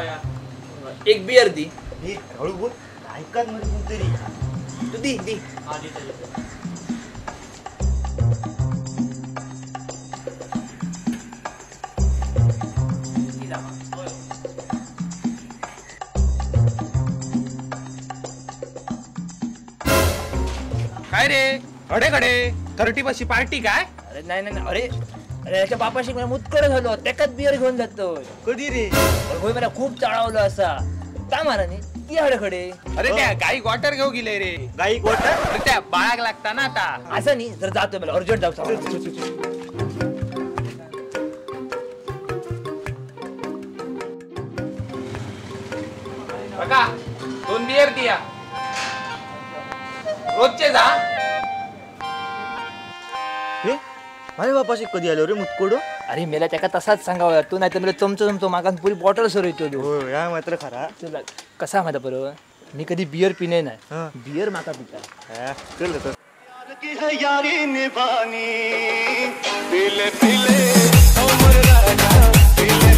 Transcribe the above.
या एक बियर दी. हे हळू बोल, ऐकात मध्ये कोणतरी. तू दी दी. हा दी. काय रे खडे खडे 30 पाशी पार्टी काय? अरे नाही नाही, अरे अरे याच्या बापाशी मला मुतकर झालो, त्याकाच बियर घेऊन जातो. कधी रे? होय मला खूप चाळवलं असा का माराने ती हडखडे. अरे त्या गाई क्वार्टर घेऊ गेले रे. गाई क्वार्टर? अरे त्या बाळाक लागता ना आता. असं नाही जर जातोय मला अर्जंट जाऊ. बघा 2 बियर दिया रोजचे जा. माझ्या बापाशी कधी आलो रे मुतकोडो? अरे मेला त्याका तसाच सांगावं तू, नाही तर मला चमचो चमचो मागान पुरी बॉटल सरवतो. हो या मात्र खरा. तुला कसा माहिती बरोबर, मी कधी बियर पिणे नाही, बियर माका पिता. चल तर यारी निभानी पीले पीले उम्र राजा.